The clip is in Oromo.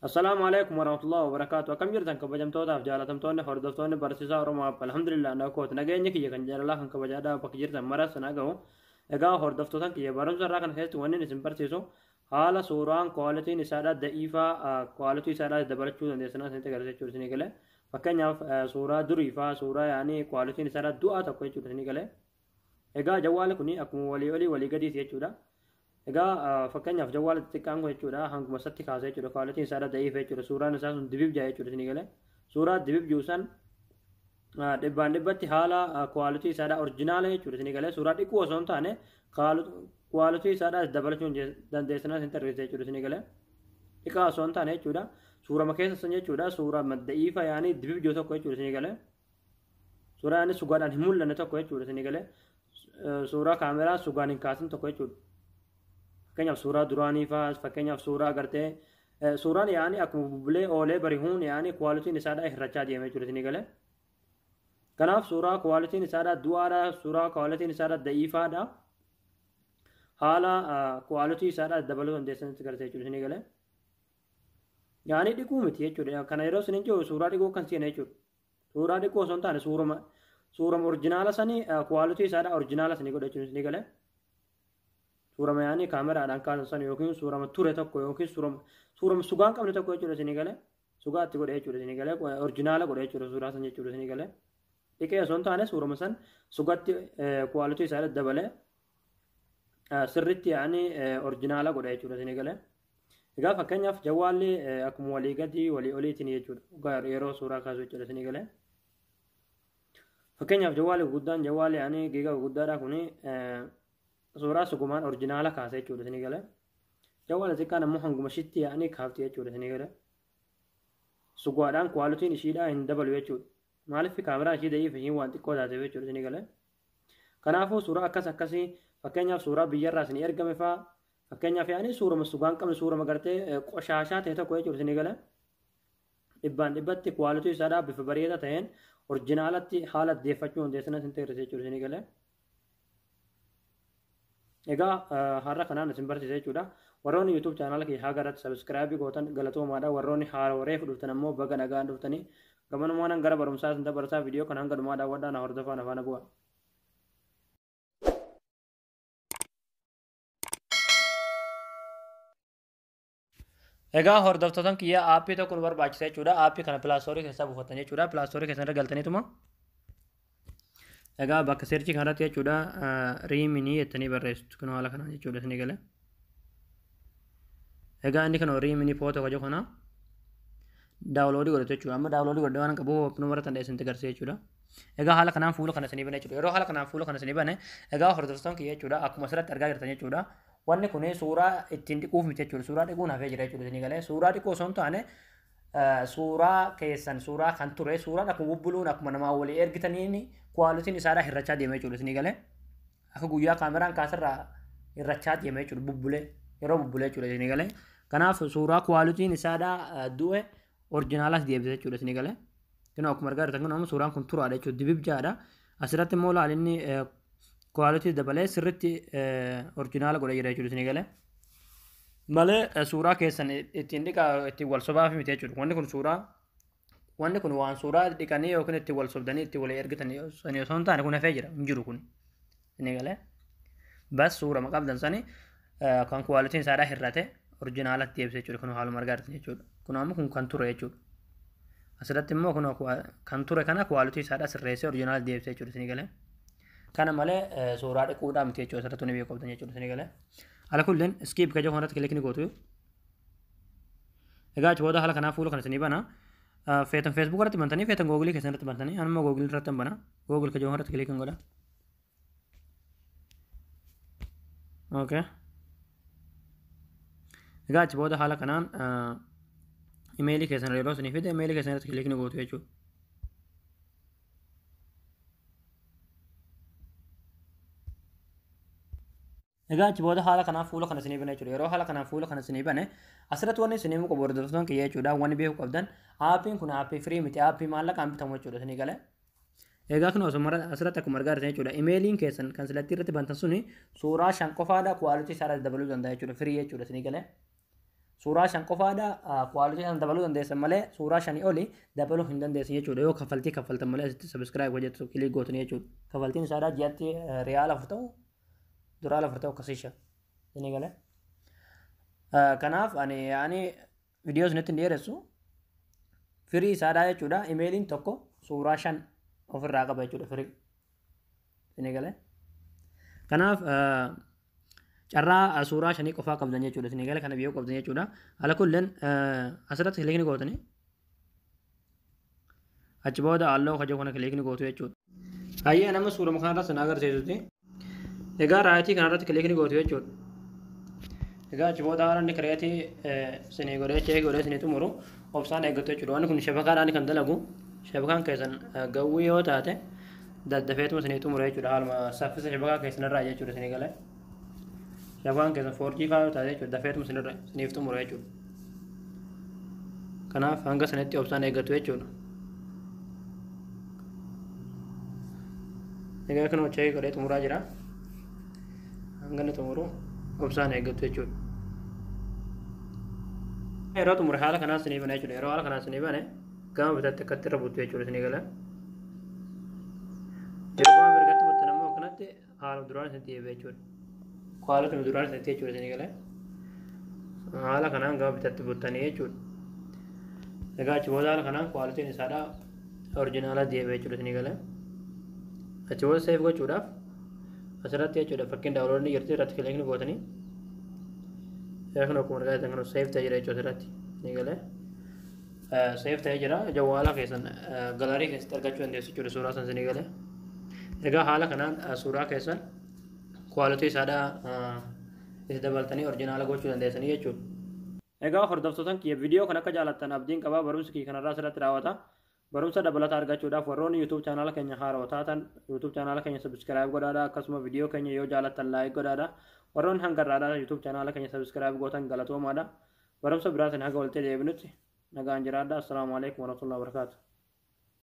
Assalaamu alaikum warahmatullahi wabarakatuh. Akkam jirtan kabajamtootaaf jaalatamtoonni hordoftoonni barsiisaa Oromoo App. Alhamdulillah nakooti nageenya kiyya kan jaalalaa kan kabajaadhaa bakka jirtan maras sana gahu. Egaa hordoftootan kiyya barumsa irraa kana keessatti wanni isin barsiisu haala suuraan qualityn isaadhaa da'iifaa quality isaadhaa dabalachuu dandeessan isinitti agarsiisa jechuudha isinii galee. Fakkeenyaaf suuraa durii faa suuraa yaanii qualityn isaadhaa du'aa tokko jechuudha isinii galee. Egaa jawwaali kun akkuma walii olii walii gadiiti jechuudha. Egaa fakkeenyaaf jawwaala xixiqqaan kun jechuudha hanguma isatti kaasa jechuudha. Qualityn isaadhaa da'iifa jechuudha. Suuraan isaa sun dibib jaa jechuudha isinii galee. Suuraa dibib jiru san dhibbaan dhibbatti haala quality isaadhaa orjinaala jechuudha isinii galee. Suuraa dhiquu osoo hin taane quality isaadhaa dabalachuu dandeessan isinitti agarsiisa jechuudha isinii galee. Dhiqaa osoo hin taane jechuudha. Suurama keessa san jechuudha. Suuraa da'iifa yaanii dibib jiru tokko jechuudha isinii galee. Suuraa yaanii sugaadhaan hin mul'anne tokko jechuudha isinii galee. Suuraa kaameraa sugaan hin kaasin tokko jechuudha. Fakkeenyaaf suuraa duraanii fa'aa fakkeenyaaf suuraa agartee suuraan yaanii akkuma bubbulee oolee barihuun yaanii qualityn isaadhaa hir'achaa deema jechuudha isinii galee. Kanaaf suuraa qualityn isaadhaa du'aadha, suuraa qualityn isaadhaa da'iifaadha. Haala quality isaadhaa dabaluu dandeessanitti agarsiisa jechuudha isinii galee. Yaanii dhiquu miti jechuudha. Kana yeroo isin jiru suuraa dhiquu kan seena jechuudha. Suuraa dhiquu osoo hin taane suurama orjinaala sanii quality isaadhaa orjinaala sanii godha jechuudha isinii galee. Suurama yaanii kaameraadhaan kaasan sana yookiin suurama ture tokko yookiin suurama sugaan qabne tokko jechuudha isinii galee. Sugaa itti godhe jechuudha isinii galee. Orjinaala godhe jechuudha suuraa san jechuudha isinii galee. Dhiqee osoo hin taane suurama san sugatti quality isaa dabalee sirriitti yaanii orjinaala godhe jechuudha isinii galee. Egaa fakkeenyaaf jawwaalli akkuma walii gadii walii oliitiin jechuudha yeroo suuraa kaasu jechuudha isinii galee. Fakkeenyaaf jawwaalli guddaan jawwaalli yaanii giga guddaadha kuni suuraa sugumaan orjinaala kaasa jechuudha isinii galee. Jawwaala xiqqaan ammoo hanguma ishiitti yaanii kaafti jechuudha isinii galee. Sugaadhaan qualityn ishiidhaa hin dabalu jechuudha. Maaliif kaameraan ishii da'iif ishiin waan xiqqoo taateef jechuudha isinii galee. Kanaafuu suuraa akkas akkasii fakkeenyaaf suuraa biyyarraa isinii ergame fa'aa fakkeenyaaf yaanii suurama sugaan qabne suurama gartee qoshaashaa ta'e tokko jechuudha isinii galee. Dhibbaan dhibbatti quality isaadhaa bifa bareedaa ta'een orjinaalatti haala deeffachuu dandeessan isin agarsiisa jechuudha isinii galee. Egaa har'a kanaan isin barsiisa jechuudha. Warroonni YouTube chaanaala kiyya haga irratti subscribe gootan galatoomaadha. Warroonni haala reefu dhuftan ammoo baga nagaan dhuftanii gamanumaan gara barumsaa isin dabarsaa viidiyoo kana hanga dhumaa daawwadhaa na hordofaa na faana bu'a. Egaa hordoftootan kiyya aappii tokko nu barbaachisa jechuudha. Aappii kana Play Store keessaa buufattan jechuudha. Play Store keessan irra galtaniituma. Egaa bakka searchii kanarratti jechuudha Remini jettanii barreessitu kun haala kanaan jechuudha isinii galee. Egaa inni kana Remini Photo kajo kana download godhatu jechuudha. Amma download godhee waan qabuuf nu maratan isinitti agarsiisa jechuudha. Egaa haala kanaan fuula kana isinii bane jechuudha. Yeroo haala kanaan fuula kana isinii bane egaa hordoftoon kiyya jechuudha akkuma asirratti argaa jirtan jechuudha. Wanni kun suuraa ittiin dhiquuf miti jechuudha. Suuraa dhiquun hafee jira jechuudha isinii galee. Suuraa dhiquu osoo hin taane suuraa keessan suuraa kan ture suuraan akkuma bubbuluun akkuma namaa walii ergitaniin qualityn isaadhaa hir'achaa deema jechuudha isinii galee. Akka guyyaa kaameraan kaasirraa hir'achaa deema jechuudha bubbulee yeroo bubbulee jechuudha isinii galee. Kanaaf suuraa qualityn isaadhaa du'e orjinaalas deebisa jechuudha isinii galee. Kun akkuma argaa jirtan kun ammoo suuraan kun turaadha jechuudha dibib jaadha. Asirratti immoo laal inni quality dabalee sirriitti orjinaala godhee jira jechuudha isinii galee. Malee suuraa keessan ittiin dhiqaa ittiin wal sobaaf miti jechuudha. Wanni kun suuraa wanni kun waan suuraa dhiqanii yookiin ittiin wal sobdanii ittiin walii ergitanii sanii osoo hin taane kun hafee jira hin jiru kun. Isinii galee. Bas suurama qabdan sanii kan qualityn isaadhaa hir'ate orjinaalatti deebisa jechuudha. Kun haaluma argaa jirtan jechuudha. Kun ammoo kun kan ture jechuudha. Asirratti immoo kun kan ture kana quality isaadhaa sirreessee orjinaala deebisa jechuudha isinii galee. Kana malee suuraa dhiquudhaa miti jechuudha asirratti ni beekuu qabdan jechuudha isinii galee. Ala kulleen skip ka jedhu kanarratti click ni gootu. Egaa achi booda haala kanaa fuula kana isinii bana. Feetan Facebook irratti bantanii feetan Google keessan irratti bantanii anuma Google irratti bana. Google ka jedhu kanarratti click godha. Okay. Egaa achi booda haala kanaan imeelii keessan yeroo isinii fide imeelii keessan irratti click ni gootu jechuudha. Egaa achi booda haala kanaan fuula kana isinii bane jechuudha. Yeroo haala kanaan fuula kana isinii bane asirratti wanni isinii qabu hordoftoon kiyya jechuudha. Wanni beekuu qabdan aappiin kun aappii free miti aappii maallaqaan bitamu jechuudha isinii galee. Egaa kun osoo asirratti akkuma argaa jirtan jechuudha. Imeeliin keessan kan silatti irratti bantan suni suuraa 5 qofaadha quality isaadha dabaluu danda'a jechuudha. Free jechuudha isinii galee. Suuraa 5 qofaadha quality sana dabaluu dandeessan malee suuraa 5 oli dabaluu hin dandeessan jechuudha. Yoo kaffaltii kaffaltan malee asitti subscribe hojjetu click gootanii jechuudha. Kaffaltiin isaadha ji'atti riyaala 4 ta'u duraala 4 ta'u akkasiisha. Isin galee. Kanaaf ani yaani viidiyoo isinitti hin dheeressu. Firii isaadha jechuudha. Imeeliin tokko suuraa 5 ofirraa qaba jechuudha firii. Isin galee. Kanaaf carraa suuraa 5 qofaa qabdan jechuudha. Isin galee kana biyyoo qabdan jechuudha. Ala kulleen asirratti kilikni gootanii achi booda halluu kajoo kana kilikni gootu jechuudha. Hayyee nama suuraa kanarratti sin agarsiisuti. Egaa raayitii kanarratti kilikni gootu jechuudha. Egaa achi booda haala inni kireetii sinii godhee cheekii godhee sinii xumuru obsaan eeggatu jechuudha. Wanni kun shabakaadhaan kan dalagu shabakaan keessan gawwii yoo taate daddafeetuma sinii xumura jechuudha. Haaluma saffisa shabakaa keessanirraa jechuudha sinii galee. Shabakaan keessan 4G faa yoo taate jechuudha dafeetuma sinirra siniif xumura jechuudha. Kanaaf hanga sanitti obsaan eeggatu jechuudha. Egaa kun cheekii godhee xumuraa jira. Hanga inni xumuru obsaan eeggatu jechuudha. Yeroo xumure haala kanaan sinii bane jechuudha. Yeroo haala kanaan sinii bane gama bitaatti akkatti irra buttu jechuudha sinii gala. Yeroo gama mirgatti buttan ammoo akkanatti haala duraan isinitti deebi'a jechuudha. Quality duraan isinitti jechuudha sinii gala. Haala kanaan gama bitatti buttanii jechuudha. Egaa achi booda haala kanaan qualityn isaadha original deebi'a jechuudha sinii gala. Achi booda save gochuudhaaf asirratti jechuudha fakkiin download ni jirti irratti kilikni gootanii. Egaa kun akkuma argaa jirtan kun save ta'ee jira jechuudha asirratti ni galee. Save ta'ee jira jawwaala keessan gallery keessatti argachuu dandeessu jechuudha suuraa san sinii galee. Egaa haala kanaan suuraa keessan quality isaadha itti dabaltanii original gochuu dandeessanii jechuudha. Egaa hordoftoota kiyya viidiyoo kan akka jaalattan abdiin qabaa barumsi kiyya kanarraa asirratti raawwata. Barumsa dabalataa argachuudhaaf warroonni YouTube chaanaala keenya haarawaa taatan YouTube chaanaala keenya subscribe godhaadha. Akkasuma viidiyoo keenya yoo jaalattan like godhaadha. Warroonni hanga irraadhaa YouTube chaanaala keenya subscribe gootan galatoomaadha. Barumsa biraatiin haga walitti deebinutti nagaan jiraadha. Assalaamu alaikum warahmatullahi wabarakatuh.